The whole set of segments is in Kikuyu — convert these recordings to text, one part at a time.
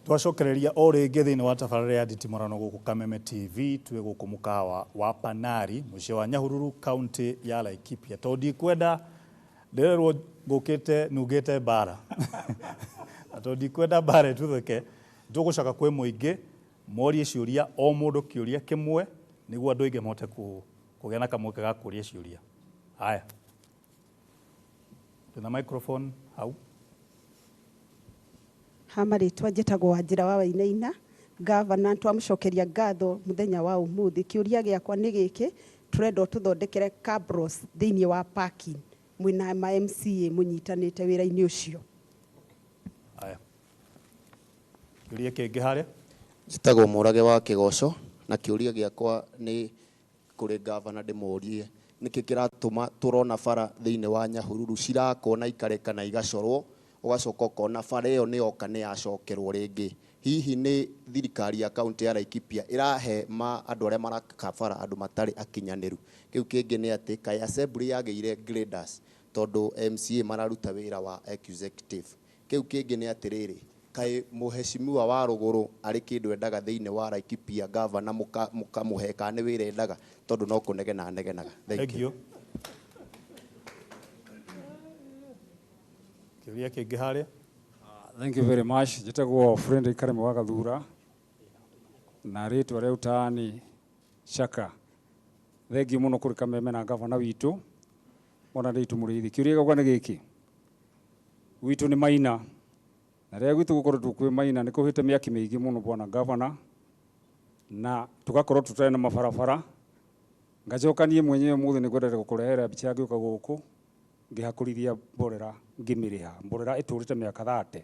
Twacokereria o rĩngĩ thĩinĩ wa tabarĩra ya nditimũrano gũkũ Kameme TV. Twĩ gũkũ mũkawa wa Panari, mũciĩ wa Nyahururu, kaunti ya Laikipia. Tondũ ndikwenda ndĩrerwo ngũkĩte nungĩte mbara, na tondũ ndikwenda mbara ĩtuthũke, tũgũcoka kwĩ mũingĩ morie ciũria, o mũndũ kĩũria kĩmwe, nĩguo andũ aingĩ mahote kũgĩa na kamweke ga kũria ciũria. Haya, twĩna microphone hau. Ha marĩtwa njĩtagwo Wanjĩra wa Wainaina. Gavana, twamũcokeria ngatho mũthenya wa ũmũthĩ. Kĩũria gĩakwa nĩ gĩkĩ: tũrenda ũtũthondekere cabros thĩinĩ wa parking mwĩna ma MCA mũnyitanĩte wĩra-inĩ ũcio. Haya, kĩũria kĩngĩ harĩa. Njĩtagwo Mũrage wa Kĩgoco, na kĩũria gĩakwa nĩ kũrĩ gavana. Ndĩmũrie nĩkĩ kĩratũma tũrona bara thĩinĩ wa Nyahururu cirakwo na ikareka na igacorwo, ũgacoka ũkona bara ĩyo nĩ yoka nĩ yacokerwo rĩngĩ. Hihi nĩ thirikari ya kaunti ya Laikipia ĩrahe ma andũ arĩa maraka bara andũ matarĩ akinyanĩru? Kĩu kĩngĩ nĩ atĩ kaĩ assembly yagĩire graders, tondũ MCA mararuta wĩra wa executive? Kĩu kĩngĩ nĩ atĩrĩrĩ, kaĩ mũheshimiwa wa rũgũrũ arĩ kĩndũ endaga thĩinĩ wa Laikipia, gavana, mũkamũhe, kana nĩ wĩra endaga, tondũ no kũnegena anegenaga? Thank Thank you. you. Kĩũria kĩngĩ harĩa. Thank you very much. Njĩtagwo Frederick Kareme wa Gathura na rĩtwa rĩa ũtaani Shaka. Thengiũ mũno kũrĩ Kameme na gavana witũ mwana nditũ mũrĩithi. Kĩũria gĩakwa nĩ gĩkĩ: gwitũ nĩ Maina, na rĩrĩa gwitũ gũkoretwo kwĩ Maina nĩ kũhĩte mĩaki mĩingĩ mũno, bwana gavana, na tũgakorwo tũtarĩ na mabarabara. Ngacoka niĩ mwenyewe mũthĩ nĩ ngwendete gũkũrehera mbica ngĩũka gũkũ ngĩhakũrithia mborera, ngĩmĩrĩha. Mborera ĩtũrĩte mĩaka 30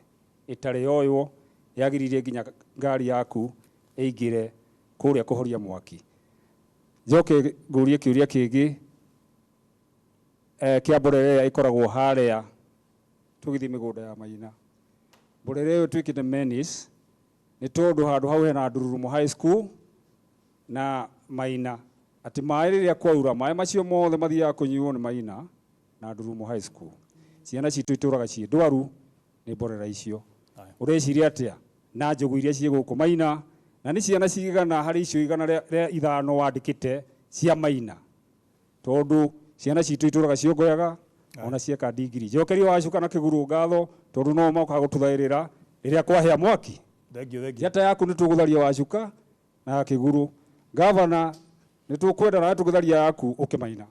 ĩtarĩ yoywo, yagiririe nginya ngari yaku ĩingĩre kũrĩa kũhoria mwaki. Njoke ngũrie kĩũria kĩngĩ kĩa mborera ĩrĩa ĩkoragwo harĩa tũgĩthiĩ mĩgũnda ya Maina. Mborera ĩyo ĩtuĩkĩte menace nĩ tondũ handũ hau hena Ndururumo High School na Maina, atĩ maĩ rĩrĩa kwaura, maĩ macio mothe mathiaga kũnyuo nĩ Maina na Ndururumo High School. Ciana citũ itũraga ciĩ ndwaru nĩ mborera icio. Ũreciria atĩa na njũgũ iria ciĩ gũkũ Maina, na nĩ ciana cigana harĩ icio 105 wandĩkĩte cia Maina? Tondũ ciana citũ itũraga ciongoyaga ona cieka ndigiri. Njokeria Wacuka na Kĩgurũ ngatho, tondũ no mokaga gũtũthaĩrĩra rĩrĩa kwahĩa mwaki. Thank you, thank you. Njata yaku nĩ tũgũtharia Wacuka na Kĩgurũ. Gavana, nĩ tũkwenda nawe tũgĩtharia yaku ũkĩmaina.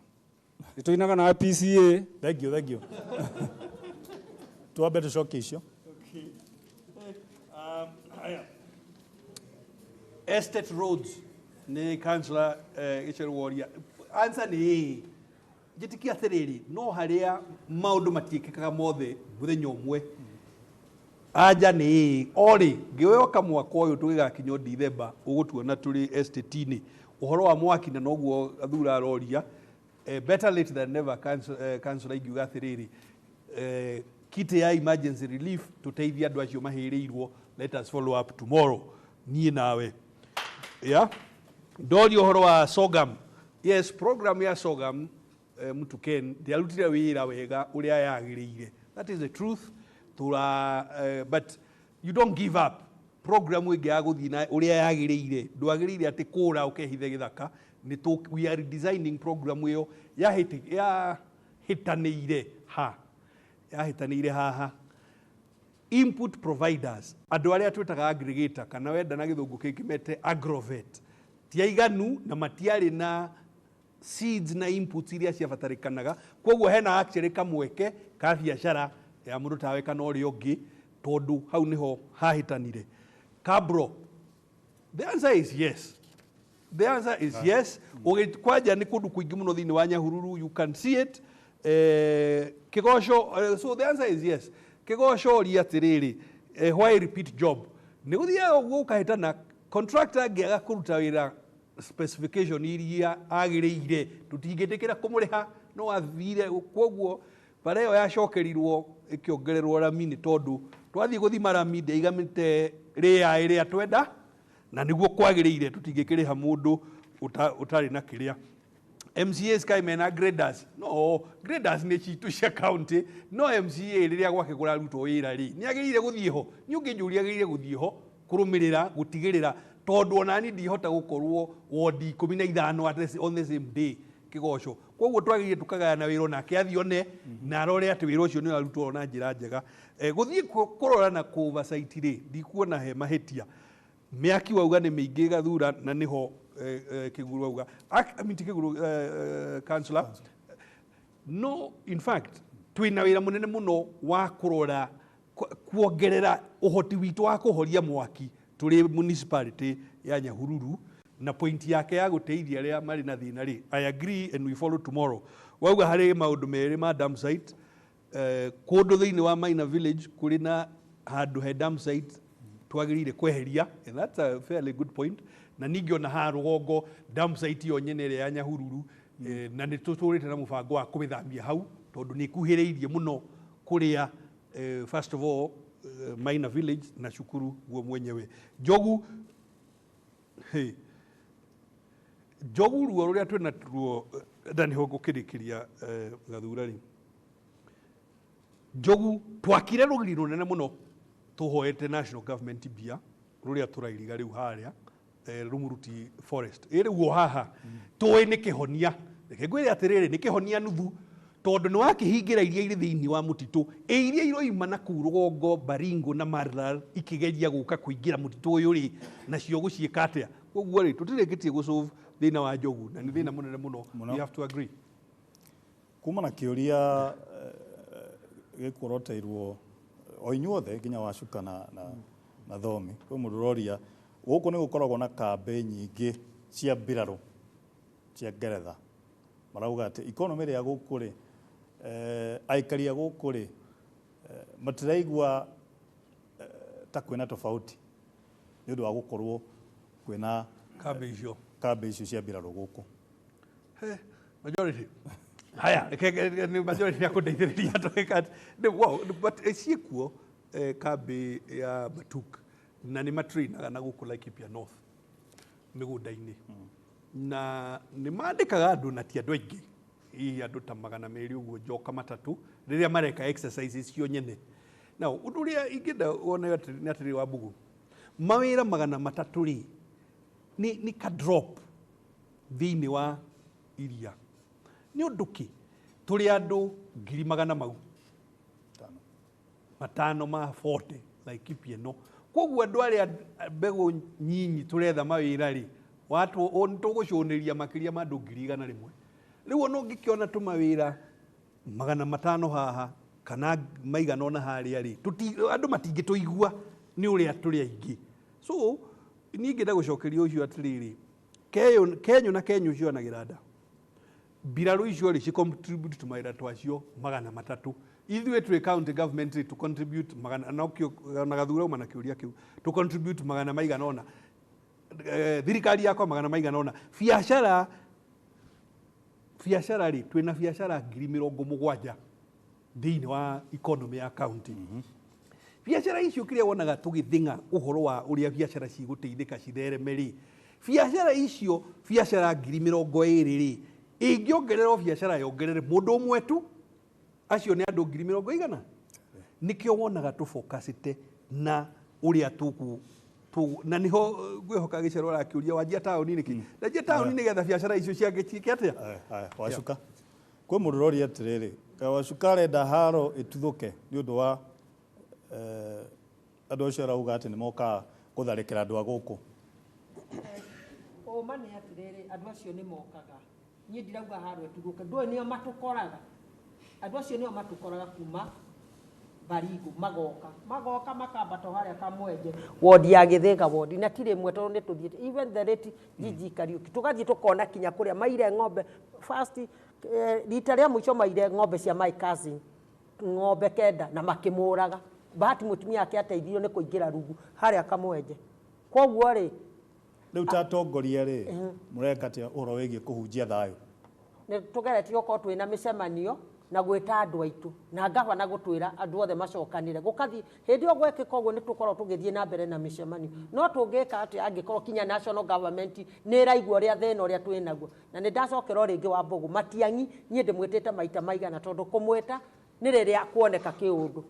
Nĩ tũinaga nawe PCA. Thank you, thank you. Twambe tũcokie icio. Haya. Estate roads nĩ councillor Gĩcheru woria. Answer nĩ ĩĩ. Njĩtĩkia atĩrĩrĩ, no harĩa maũndũ matiĩkĩkaga mothe mũthenya ũmwe. Anja nĩ ĩĩ. Orĩ ngĩoka mwaka ũyũ tũgĩgakinya o Dithemba ũgũtuona tũrĩ estate-inĩ. Ũhoro wa mwaki na noguo Gathura aroria, better late than never. Councillor ingiuga atĩrĩrĩ, kitty ya emergency relief tũteithie andũ acio mahĩrĩirwo. Let us follow up tomorrow, niĩ nawe. Yeah, ndoria ũhoro wa sorghum. Yes, program ya sorghum, mtu Ken ndiarutire wĩra wega ũrĩa yagĩrĩire. That is the truth. Tura but you don't give up. Program ĩngĩ ya gũthiĩ na ũrĩa yagĩrĩire, ndwagĩrĩire atĩ kũra ũkehithe gĩthaka. Nĩ we are redesigning program ĩyo. Yahĩtanĩire ha, yahĩtanĩire haha. Input providers, andũ arĩa twĩtaga aggregator, kana wenda na gĩthũngũ kĩngĩ mete agrovet, ti aiganu na matiarĩ na seeds na inputs iria ciabatarĩkanaga. Koguo hena actually kamweke ka biacara ya mũndũ tawe kana ũrĩa ũngĩ, tondũ hau nĩho hahĩtanire. Cabro, the answer is yes. The answer is yes. Kwanja nĩ kũndũ kũingĩ mũno thĩinĩ wa Nyahururu, you can see it. Kĩgoco, so the answer is yes. Kĩgoco oria atĩrĩrĩ, why repeat job? Nĩ gũthiaga ũguo ũkahĩtana, contractor angĩaga kũruta wĩra specification iria agĩrĩire, tũtingĩtĩkĩra kũmũrĩha. No athire koguo bara ĩyo yacokerirwo ĩkĩongererwo rami, nĩ tondũ twathiĩ gũthima rami ndĩaigamĩte rĩa ĩrĩa twenda na nĩguo kwagĩrĩire. Tũtingĩkĩrĩha mũndũ ũtarĩ na kĩrĩa. MCAs kai mena graders? No graders nĩ citũ cia county, no MCA rĩrĩa gwake kũrarutwo wĩra rĩ, nĩ agĩrĩire gũthiĩ ho? Nĩ ũngĩnjũria agĩrĩire gũthiĩ ho. Kũrũmĩrĩra gũtigĩrĩra, tondũ onani ndihota gũkorwo wodi 15 on the same day, Kĩgoco. Koguo twagĩrĩire tũkagayana wĩra, onake athiĩ one na arore atĩ wĩra ũcio nĩ ũrarutwo na njĩra njega. Gũthiĩ kũrora na kũ oversight rĩ, ndikuona he mahĩtia. Mĩaki wauga nĩ mĩingĩ Gathura, na nĩho Kĩguru wauga. I mean, ti Kĩguru, councillor. No in fact twĩna wĩra mũnene mũno wa kũrora kuongerera ũhoti witũ wa kũhoria mwaki tũrĩ municipality ya Nyahururu. Na point yake ya gũteithia arĩa marĩ na thĩna rĩ, I agree and we follow tomorrow. Wauga harĩ maũndũ merĩ ma dam site, kũndũ thĩinĩ wa Maina Village kũrĩ na handũ he dam site twagĩrĩire kweheria, and that's a fairly good point. Na ningĩ ona haha rũgongo dam site ĩyo nyene ĩrĩa ya Nyahururu, na nĩ tũtũrĩte na mũbango wa kũmĩthamia hau, tondũ nĩ ĩkuhĩrĩirie mũno kũrĩa, first of all, Maina Village na cukuru guo mwenyewe. Njogu, hey, njogu ruo rũrĩa twĩna ruo, na nĩho ngũkĩrĩkĩria, Gathura rĩ, njogu twakire rũgiri rũnene mũno tũhoete national government mbia, rũrĩa tũrairiga rĩu harĩa Rumuruti forest ĩ rĩu o haha tũĩ nĩ kĩhonia. Reke ngwĩre atĩrĩrĩ, nĩ kĩhonia nuthu, tondũ nĩ wakĩhingĩra iria irĩ thĩinĩ wa mũtitũ, ĩ iria iroima na kũu rũgongo, Baringo na Maralal, ikĩgeria gũka kũingĩra mũtitũ ũyũ rĩ, nacio gũciĩka atĩa? Koguo rĩ, tũtirĩkĩtie gũsolve thĩna wa njogu, na nĩ thĩna mũnene mũno. Mũno. We have to agree. Kuma na kĩũria gĩkuoroteirwo o inyuothe nginya Wacuka na Thomi. Kwĩ mũndũ ũroria gũkũ nĩ gũkoragwo na kambĩ nyingĩ cia mbirarũ cia Ngeretha. Marauga atĩ economy ĩrĩa gũkũ rĩ, aikari a gũkũ rĩ, matiraigua ta kwĩna tofauti nĩ ũndũ wa gũkorwo kwĩna kambĩ icio, kambĩ icio cia mbirarũ gũkũ. Majority haya, nĩ majority ya kũndeithĩrĩria twĩka atĩ wow, but ciĩkuo, kambĩ ya Matuk, na nĩ matrainaga na gũkũ Laikipia North mĩgũnda-inĩ, na nĩ mandĩkaga andũ, na ti andũ aingĩ, hihi andũ ta 200 ũguo, njoka matatũ, rĩrĩa mareka exercises cio nyene. Now ũndũ ũrĩa ingĩenda wone nĩ atĩrĩrĩ, wa Mbugu, mawĩra 300 rĩ, nĩ ka drop thĩinĩ wa iria. Nĩ ũndũ kĩ tũrĩ andũ ngiri magana mau matano ma 40 Laikipia ĩno? Koguo andũ arĩa mbegũ nyinyi tũretha mawĩra rĩ, tũgũcũnĩria makĩria ma andũ 100,000. Rĩu ona ũngĩkĩona tũmawĩra 500 haha kana maigana ona harĩa rĩ, andũ matingĩtũigua nĩ ũrĩa tũrĩ aingĩ. So niĩ ingĩenda gũcokeria ũcio atĩrĩrĩ, kenyũ na kenyũ cionagĩra nda. Mbirarũ icio rĩ, ci contribute tũmawĩra twacio 300. Ithuĩ twĩ county government rĩ, to contribute magana nokĩo na Gathura uma na kĩũria kĩu, to contribute magana maigana ũna, thirikari yakwa magana maigana ũna. Biacara rĩ, twĩna biacara 70,000 thĩinĩ wa economy ya county. Biacara icio, kĩrĩa wonaga tũgĩthing'a ũhoro wa ũrĩa biacara cigũteithĩka cithereme rĩ, biacara icio, biacara 20,000 rĩ, ĩngĩongererwo biacara yongerere mũndũ ũmwe tu, acio nĩ andũ ngiri mĩrongo igana. Nĩkĩo wonaga tũfocusĩte na ũrĩa tũkũ na nĩho ngwĩhoka gĩcero arakĩũria wanjia taũni nĩkĩ. Ndanjia taũni nĩgetha biacara icio ciangĩ ciĩke atĩa? Haya, Wacuka, kwĩ mũndũ ũroria atĩrĩrĩ, Wacuka arenda haro ĩtuthũke nĩ ũndũ wa andũ acio arauga atĩ nĩ mokaga gũtharĩkĩra andũ a gũkũ. Ũma nĩ atĩrĩrĩ, andũ acio nĩ mokaga. Niĩ ndirauga haro ĩtuthũke, ndũĩ nĩo matũkoraga. Andũ acio nĩo matũkoraga kuma Baringo, magoka makambata harĩa Kamwenje, wodi ya Gĩthĩga wodi, na ti rĩmwe, tondũ nĩ tũthiĩte, even the late Gigi Kariuki, tũgathiĩ tũkona kinya kũrĩa maire ng'ombe first, rita rĩa mũico maire ng'ombe cia my cousin, ng'ombe 9, na makĩmũraga. Bahati mũtumia ake ateithirio nĩ kũingĩra rungu harĩa Kamwenje. Koguo rĩ, Rĩu ta atongoria rĩ, mũreka atĩa ũhoro wĩgiĩ kũhunjia thayũ? Nĩ tũgeretie gũkorwo twĩna mĩcemanio na gwĩta andũ aitũ, na gavana gũtwĩra andũ othe macokanĩre gũkathiĩ hĩndĩ ĩyo gwekĩka ũguo. Nĩ tũkorwo tũgĩthiĩ na mbere na mĩcemanio, no tũngĩka atĩa angĩkorwo kinya national government nĩ ĩraigua ũrĩa thĩna ũrĩa twĩ naguo? Na nĩ ndacokera o rĩngĩ wa Mbũgũ Matiang'i, niĩ ndĩmwĩtĩte maita maigana, tondũ kũmwĩta nĩ rĩrĩa kuoneka kĩũndũ.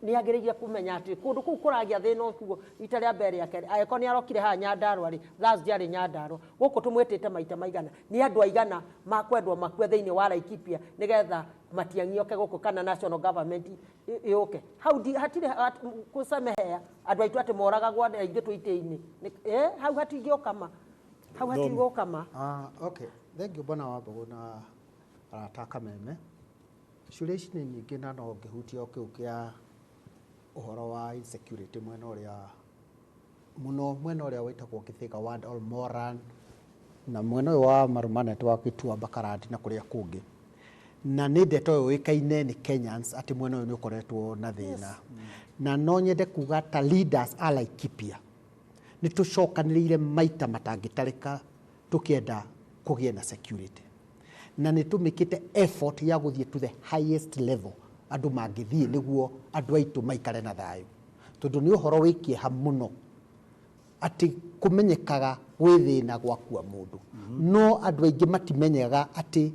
Nĩ agĩrĩire kũmenya atĩ kũndũ kũu kũragĩa thĩna kuo rita rĩa mbere rĩa kerĩ, angĩkorwo nĩ arokire haha Nyandarua rĩ, Thursday arĩ Nyandarua, gũkũ tũmwĩtĩte maita maigana? Nĩ andũ aigana makwendwo makue thĩinĩ wa Laikipia nĩgetha Matiang'i oke gũkũ kana national government yũke hau? Hatirĩ kũcemehea andũ aitũ atĩ moragagwo na ithuĩ twĩ itĩ-inĩ. Hau hatingĩũka ma, hau hatigũka ma. Ah, okay. Thank you, Bwana Wambũgũ na arata a Kameme. Ciũria ici nĩ nyingĩ na no ngĩhutie o kĩu kĩa ũhoro wa insecurity mwena ũrĩa mũno, mwena ũrĩa wĩtagwo Gĩthĩga ward, Olmoran, na mwena ũyũ wa Marumanet wa Gĩtuamba, Karandi na kũrĩa kũngĩ. Na nĩ ndeto yũĩkaine nĩ Kenyans atĩ mwena ũyũ nĩ ũkoretwo na thĩna. Na no nyende kuga ta leaders a Laikipia nĩ tũcokanĩrĩire maita matangĩtarĩka tũkĩenda kũgĩe na security, na nĩ tũmĩkĩte effort ya gũthiĩ to the highest level andũ mangĩthiĩ nĩguo andũ aitũ maikare na thayũ, tondũ nĩ ũhoro wĩ kĩeha mũno atĩ kũmenyekaga gwĩ thĩna gwakua mũndũ, no andũ aingĩ matimenyaga atĩ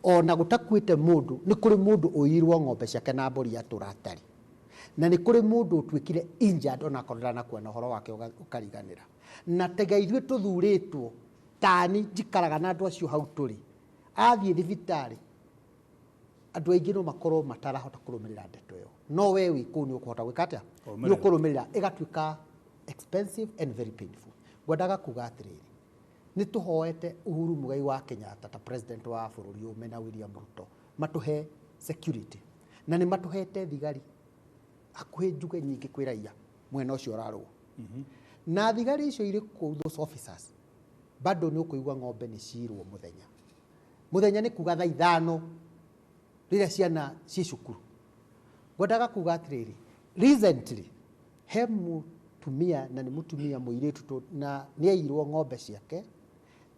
ona gũtakuĩte mũndũ nĩ kũrĩ mũndũ ũirwo ng'ombe ciake na mbũri atũra atarĩ, na nĩ kũrĩ mũndũ ũtuĩkire injured onakorwo ndanakua na ũhoro wake ũkariganĩra. Na tega ithuĩ tũthurĩtwo tani njikaraga na andũ acio hau tũrĩ athiĩ thibitarĩ, andũ aingĩ no makorwo matarahota kũrũmĩrĩra ndeto ĩyo, no we wĩ kũu nĩ ũkũhota gwĩka atĩa? Nĩ Kũrũmĩrĩra. ũkũrũmĩrĩra, ĩgatuĩka expensive and very painful. Ngwendaga kuga atĩrĩrĩ, nĩ tũhoete Uhuru Muigai wa Kenyatta ta president wa bũrũri ũyũ mena William Ruto matũhe security, na nĩ matũhete thigari hakuhĩ njuge nyingĩ kwĩ raia mwena ũcio ũrarũo, na thigari icio irĩ kũu, those officers, bado nĩ ũkũigua ng'ombe nĩ cirwo mũthenya. Mũthenya nĩ kuga thaa 5 rĩrĩa ciana ciĩ cukuru. Ngwendaga kuga atĩrĩrĩ, recently he mũtumia, na nĩ mũtumia mũirĩtu na nĩ airwo ng'ombe ciake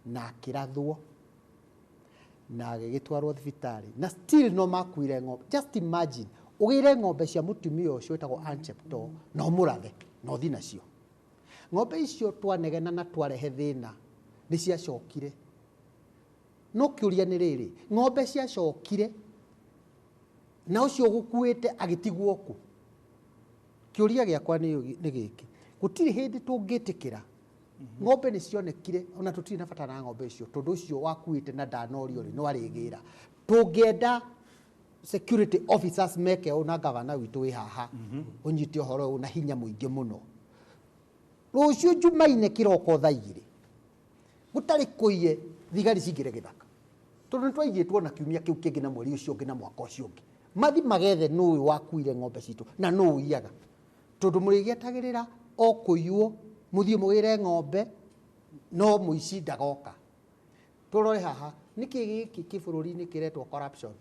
na akĩrathwo na agĩgĩtwarwo thibitarĩ na still no makuire ng'ombe. Just imagine ũgĩre ng'ombe cia mũtumia ũcio wĩtagwo Ann Cheptoo na ũmũrathe na ũthiĩ nacio. Ng'ombe icio twanegena na twarehe thĩna nĩ ciacokire, no kĩũria nĩ rĩrĩ, ng'ombe ciacokire na ũcio ũgũkuĩte agĩtigwo kũ? Kĩũria gĩakwa nĩ gĩkĩ, gũtirĩ hĩndĩ tũngĩtĩkĩra ng'ombe nĩ cionekire ona tũtirĩ na bata na ng'ombe icio, tondũ ũcio wakuĩte na ndanorio rĩ no arĩgĩra. Tũngĩenda security officers meke ũũ, na gavana witũ wĩ haha ũnyite ũhoro ũyũ na hinya mũingĩ mũno. Rũciũ Jumaine kĩroko thaa 2 gũtarĩ kũiye, thigari cingĩre gĩthaka, tondũ nĩ twaigĩtwo na kiumia kĩu kĩngĩ na mweri ũcio ũngĩ na mwaka ũcio ũngĩ, mathi magethe nũ ũyũ wakuire ng'ombe citũ na nũ ũiyaga, tondũ mũrĩgĩetagĩrĩra o kũiywo mũthiĩ mũgĩre ng'ombe no mũici ndagoka. Tũrore haha nĩkĩ gĩkĩ kĩ bũrũri-inĩ kĩretwo corruption.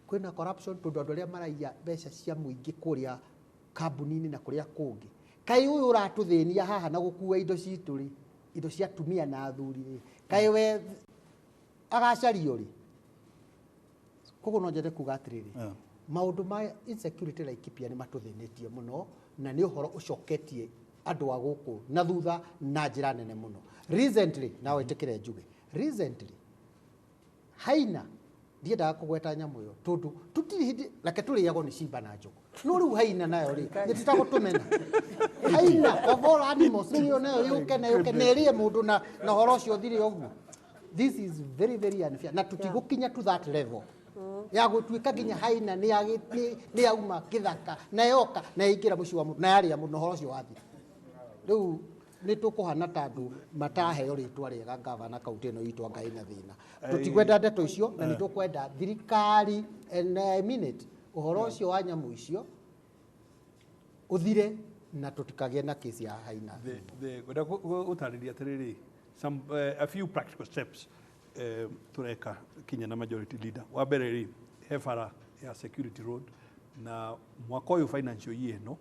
Kwĩna corruption tondũ andũ arĩa maraiya mbeca cia mũingĩ kũrĩa kambuni-inĩ na kũrĩa kũngĩ. Kaĩ ũyũ ũratũthĩnia haha na gũkua indo citũ rĩ, indo cia atumia na athuri rĩ, kaĩ we agacario rĩ? Koguo no nyende kuga atĩrĩrĩ, maũndũ ma insecurity Laikipia nĩ matũthĩnĩtie mũno, na nĩ ũhoro ũcoketie andũ a gũkũ na thutha na njĩra nene mũno. Recently, na wĩtĩkĩre njuge, recently haina, ndiendaga kũgweta nyamũ ĩyo tondũ tũtirĩ hĩndĩ reke tũrĩagwo nĩ cimba na njogu, no rĩu haina nayo rĩ, nĩ tũtagũtũmena haina of all animals, rĩu ĩyo nayo yũke na yũke na ĩrĩe mũndũ na ũhoro ũcio ũthire ũguo. This is very very unfair, na tũtigũkinya to that level ya gũtuĩka nginya haina nĩ yauma gĩthaka na yoka na yaingĩra mũciĩ wa mũndũ na yarĩa mũndũ na ũhoro ũcio wathira. Rĩu nĩ tũkũhana ta andũ mataheo rĩtwa rĩega gavana kaunti ĩno itũ anga ĩna thĩna. Tũtikwenda ndeto icio, na nĩ tũkwenda thirikari in a minute ũhoro ũcio wa nyamũ icio ũthire na tũtikagĩe na kesi ya haina. Ngwenda gũtarĩria atĩrĩrĩ, some a few practical steps tũreka kinya na majority leader. Wa mbere rĩ, he bara ya security road, na mwaka ũyũ, financial year ĩno,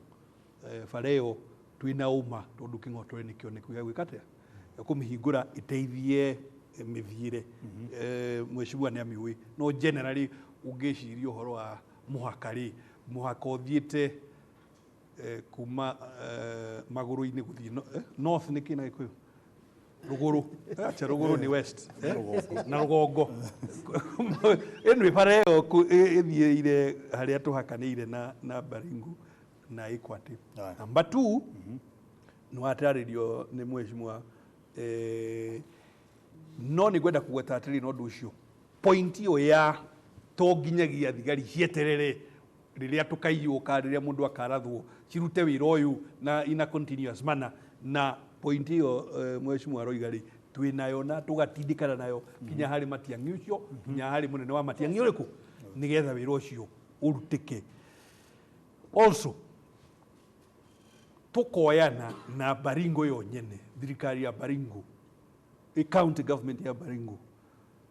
bara ĩyo twĩna ũma tondũ kĩng'otore nĩ kĩoneku gĩa gwĩka atĩa, gĩa kũmĩhingũra ĩteithie mĩthiĩre. Mheshimiwa nĩ amĩũĩ, no generally ũngĩciria ũhoro wa mũhaka rĩ, mũhaka ũthiĩte kuma magũrũ-inĩ gũthiĩ north nĩ kĩ na Gĩkũyũ? Rũgũrũ. Acha rũgũrũ nĩ west. Na rũgongo. Anyway, bara ĩyo ĩthiĩire harĩa tũhakanĩire na Baringo na Equity. Number 2, nĩ watarĩrio nĩ mheshimiwa, no nĩ ngwenda kũgweta atĩrĩrĩ na ũndũ ũcio. Point ĩyo ya to nginyagia thigari cieterere rĩrĩa tũkaiyũka, rĩrĩa mũndũ akarathwo, cirute wĩra ũyũ na in a continuous manner. Na point ĩyo mheshimiwa aroiga rĩ, twĩ nayo na tũgatindĩkana nayo kinya harĩ Matiang'i ũcio, kinya harĩ mũnene wa Matiang'i ũrĩkũ, nĩgetha wĩra ũcio ũrutĩke. Also, tũkoyana na Baringo yo nyene, thirikari ya Baringo, county government ya Baringo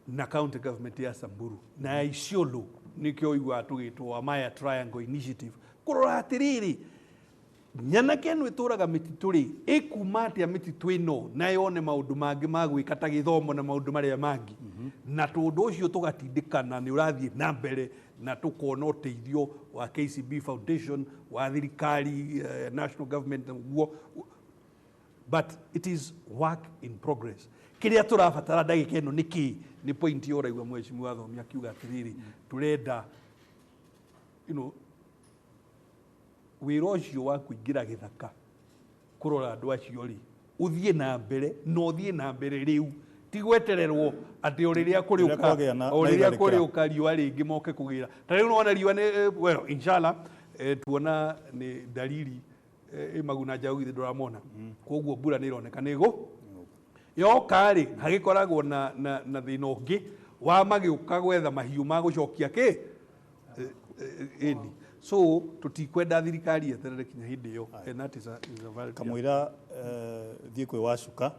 na county government ya Samburu na ya Isiolo, nĩkĩo ũiguaga tũgĩtwo Amaya Triangle Initiative, kũrora atĩrĩrĩ, nyanake ĩno ĩtũraga mĩtitũ rĩ, ĩkuma atĩa mĩtitũ ĩno na yone maũndũ mangĩ ma gwĩka ta gĩthomo na maũndũ marĩa mangĩ. Na tondũ ũcio tũgatindĩkana nĩ ũrathiĩ na mbere na tũkona ũteithio wa KCB Foundation, wa thirikari, national government ũguo. But it is work in progress. Kĩrĩa tũrabatara ndagĩka ĩno nĩ kĩ? Nĩ point ĩyo ũraigua mheshimiwa Thomi akiuga atĩrĩrĩ, tũrenda wĩra ũcio wa kũingĩra gĩthaka kũrora andũ acio rĩ, ũthiĩ na mbere na ũthiĩ na mbere rĩu, ti gwetererwo atĩ o rĩrĩa kũrĩũka, o rĩrĩa kũrĩũka riũa rĩngĩ moke kũgĩra. Ta rĩu nĩwona riũa nĩ, well, inshallah, tuona nĩ dalili ĩ maguna njaũ githĩ ndũramona. Koguo mbura nĩ ĩroneka nĩ ĩgũ yoka rĩ, hagĩkoragwo na thĩna ũngĩ wa magĩũka gwetha mahiũ ma gũcokia kĩ ĩni. So tũtikwenda thirikari yeterere kinya hĩndĩ ĩyo. And that is a valid. Kamũira thiĩ kwĩ Wacuka,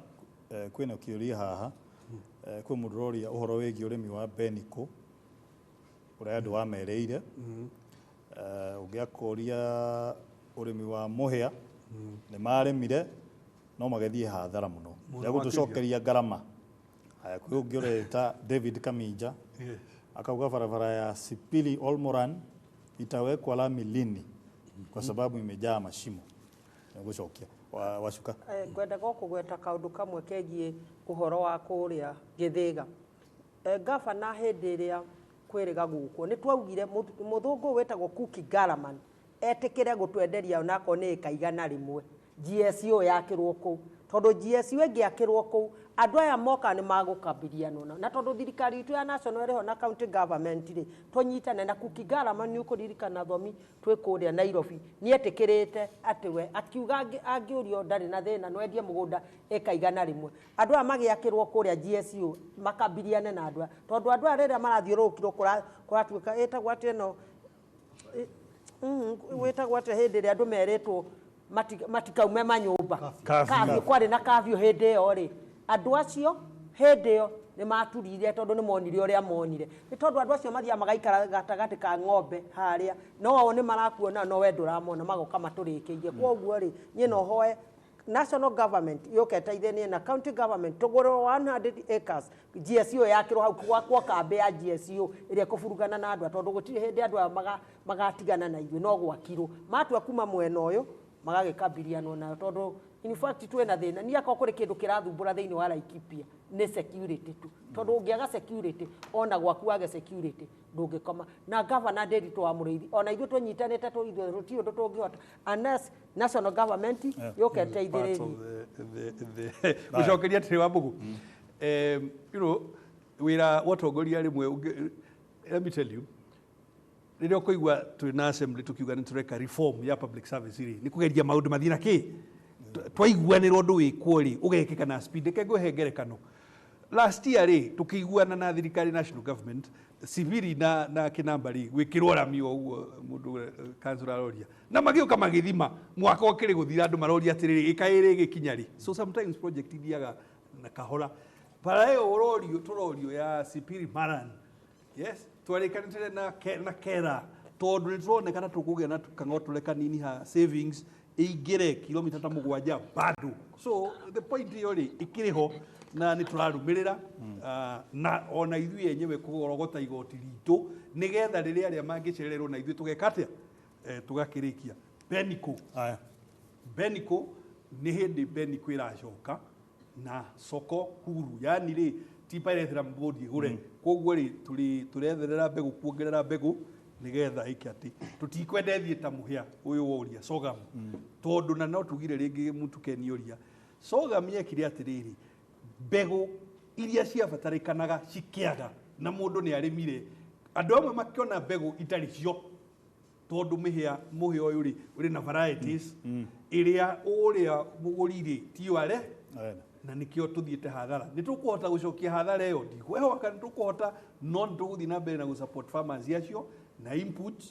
kwĩna kĩũria haha, kwĩ mũndũ ũroria ũhoro wĩgiĩ ũrĩmi wa Beniko ũrĩa andũ wamereire. Ũngĩ akoria ũrĩmi wa mũhĩa nĩ marĩmire no magĩthiĩ hathara mũno, ya gũtũcokeria ngarama. Haya, kwĩ ũngĩ ũreta David Kaminja akauga barabara ya Sipili Olmoran itawekwa lami lini kwa sababu imejaa mashimo. Nĩgũcokia Wacuka. Ngwendaga kũgweta kaũndũ kamwe kegiĩ ũhoro wa kũrĩa Gĩthĩga. Gavana hĩndĩ ĩrĩa kwĩrĩga gũkwo nĩ twaugire mũthũngũ wĩtagwo Kuki Garaman etĩkĩre gũtwenderia onakorwo nĩ ĩka 100 GSU yakĩrwo kũu, tondũ GSU ĩngĩakĩrwo kũu andũ aya moka nĩ magũkabilianwo na tondũ thirikari itũ ya national ĩrĩho na county government rĩ, tũnyitane na Kuki Garaman. Nĩ ũkũririkana Thomi twĩ kũrĩa Nairobi nĩ etĩkĩrĩte atĩ we akiuga angĩũrio ndarĩ na thĩna no endie mũgũnda ĩka 100. Andũ aya magĩakĩrwo kũrĩa GSU makabiliane na andũ aya, tondũ andũ aya rĩrĩa marathiũrũrũkirwo kũratuĩka ĩtagwo atĩ ĩno wĩtagwo atĩ hĩndĩ ĩrĩa andũ merĩtwo matikaume manyũmba, kafyu, kwarĩ na kafyu hĩndĩ ĩyo rĩ, andũ acio hĩndĩ ĩyo nĩ maturire tondũ nĩ monire ũrĩa monire. Nĩ tondũ andũ acio mathiaga magaikara gatagatĩ ka ng'ombe harĩa, no o nĩ marakuona no we ndũramona, magoka matũrĩkĩirie. Kwoguo rĩ, niĩ no hoe national government yũke ĩteithanie na county government tũgũrĩrwo 100 acres GSU yakĩrwo hau gwakwo kambĩ ya GSU ĩrĩa ĩkũburugana na andũ aya, tondũ gũtirĩ hĩndĩ andũ aya magatigana na ithuĩ, no gwakirwo matua kuma mwena ũyũ magagĩkabilianwo nayo, tondũ in fact twĩna thĩna. Niĩ akorwo kũrĩ kĩndũ kĩrathumbũra thĩinĩ wa Laikipia nĩ security tu, tondũ ũngĩaga security ona gwaku wage security ndũngĩkoma. Na governor Ndiritu wa Mũrĩithi ona ithuĩ tũnyitanĩte ithuĩ tũtirĩ ũndũ tũngĩhota unless national government yũke ĩteithĩrĩrie. Gũcokeria atĩrĩ wa Mbũgũ, wĩra wa ũtongoria rĩmwe, let me tell you, rĩrĩa ũkũigua twĩ na assembly tũkiuga nĩ tũreka reform ya public service rĩ, nĩ kũgeria maũndũ mathiĩ na kĩ twaiguanĩra ũndũ wĩkwo rĩ, ũgekĩka na speed. Reke ngũhe ngerekano. Last year rĩ, tũkĩiguana na thirikari national government civili na kĩnamba rĩ, gwĩkĩrwo rami o ũguo mũndũ council aroria, na magĩũka magĩthima mwaka ũkĩrĩ gũthira, andũ maroria atĩrĩrĩ, ĩka ĩrĩ ĩgĩkinya rĩ. So sometimes project ithiaga na kahora. Bara ĩyo ũrorio tũrorio ya Sipili Maran, yes, twarĩkanĩte na kera, tondũ nĩ tũronekana tũkũgĩa na kang'otore kanini ha savings ĩingĩre kilomita ta 7 bado. So the point ĩyo rĩ ĩkĩrĩ ho na nĩ tũrarũmĩrĩra, na ona ithuĩ enyewe kũrogota igoti ritũ nĩgetha rĩrĩa arĩa mangĩcererwo na ithuĩ tũgeka atĩa, tũgakĩrĩkia. Beniko, Beniko nĩ hĩndĩ Beniko ĩracoka Na soko huru, yani rĩ ti pyrethrum board ĩgũre. Koguo rĩ tũrĩ tũretherera mbegũ, kuongerera mbegũ nĩgetha ĩke atĩ tũtikwenda ĩthiĩ ta mũhĩa ũyũ woria sorghum, tondũ na no tugire rĩngĩ mũtukeni ũria sorghum yekire atĩrĩrĩ, mbegũ iria ciabatarĩkanaga cikĩaga na mũndũ nĩ arĩmire, andũ amwe makĩona mbegũ itarĩ cio tondũ mĩhĩa mũhĩa ũyũ rĩ ũrĩ na varieties ĩrĩa ũrĩa mũgũri rĩ tiyo are Arenda. Na nĩkĩo tũthiĩte hathara. Nĩ tũkũhota gũcokia hathara ĩyo? Ndikwĩhoka nĩ tũkũhota, no nĩ tũgũthiĩ na mbere na gũsupport farmers acio na input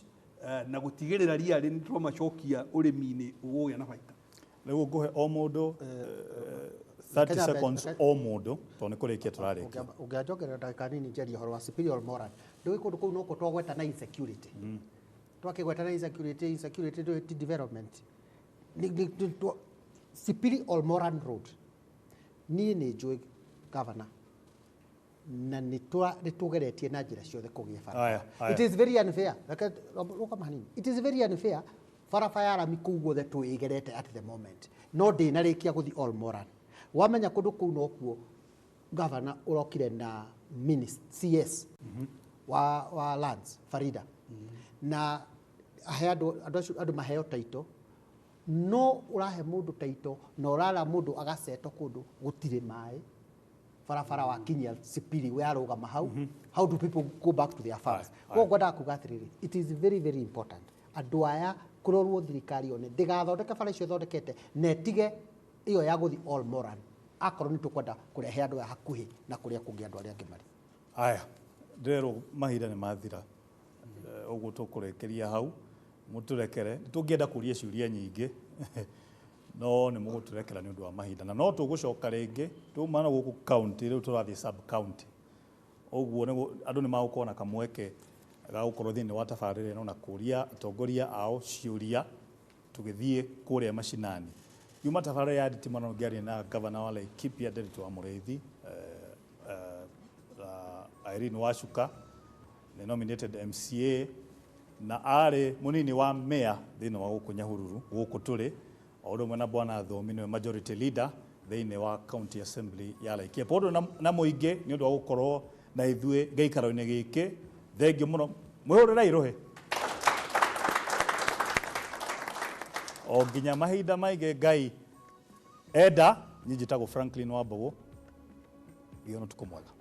na gũtigĩrĩra ria rĩ nĩ twamacokia ũrĩmi-inĩ ũgũgĩa na baita. Rĩu ngũhe o mũndũ 30 Kenya seconds o mũndũ tondũ nĩ kũrĩkia tũrarĩkia. Ũngĩanjongerera ndagĩka nini njarie ũhoro wa Superior Moran. Ndũĩ kũndũ kũu nokwo twagweta na insecurity. Twakĩgweta na insecurity, insecurity ndũĩ ti development. Sipili Olmoran Road, niĩ nĩ njũĩ, governor, na nĩ tũgeretie na njĩra ciothe kũgĩa Aya, barabara. aya. It is very unfair. Reke rũgama hanini. It is very unfair, barabara ya rami kũu guothe twĩgerete at the moment no ndĩnarĩkia gũthiĩ Olmoran. Wamenya kũndũ kũu nokuo governor ũrokire na CS wa lands Farida na ahe andũ acio, andũ maheo taito, no ũrahe mũndũ taito na ũrara mũndũ agaceto kũndũ gũtirĩ maĩ, barabara wakinyia Sipili yarũgama hau. How do people go back to their farms? Koguo ngwendaga kuga atĩrĩrĩ, it is very very important andũ aya kũrorwo, thirikari one ndĩgathondeke bara icio ĩthondekete na ĩtige ĩyo ya gũthiĩ All Moran akorwo nĩ tũkwenda kũrehe andũ aya hakuhĩ na kũrĩa kũngĩ andũ arĩa angĩ marĩ. Aya, ndĩrerwo mahinda nĩ mathira. Ũguo tũkũrĩkĩria hau, mũtũrekere. Nĩ tũngĩenda kũria ciũria nyingĩ no nĩ mũgũtũrekera nĩ ũndũ wa mahinda, na no tũgũcoka rĩngĩ tuma na gũkũ county, rĩu tũrathiĩ sub county. Ũguo nĩguo andũ nĩ magũkorwo na kamweke ga gũkorwo thĩinĩ wa tabarĩra ĩno na kũria atongoria ao ciũria tũgĩthiĩ kũrĩa macinani. Yuma tabarĩra ya nditimano ngĩaria na gavana wa Laikipia Nderitu wa Mũrĩithi, Irene Wacuka nĩ nominated MCA na arĩ mũnini wa mayor thĩinĩ wa gũkũ Nyahururu gũkũ tũrĩ, o ũndũ ũmwe na bwana Thomi nĩwe majority leader thĩinĩ wa county assembly ya Laikipia. Ũndũ na mũingĩ nĩ ũndũ wa gũkorwo na ithuĩ gĩikaro-inĩ gĩkĩ, thengiũ mũno, mwĩhũrĩrei rũhĩ o nginya mahinda maingĩ Ngai enda. Niĩ njĩtagwo Franklin Wambũgũ, gĩo na ũtukũ mwega.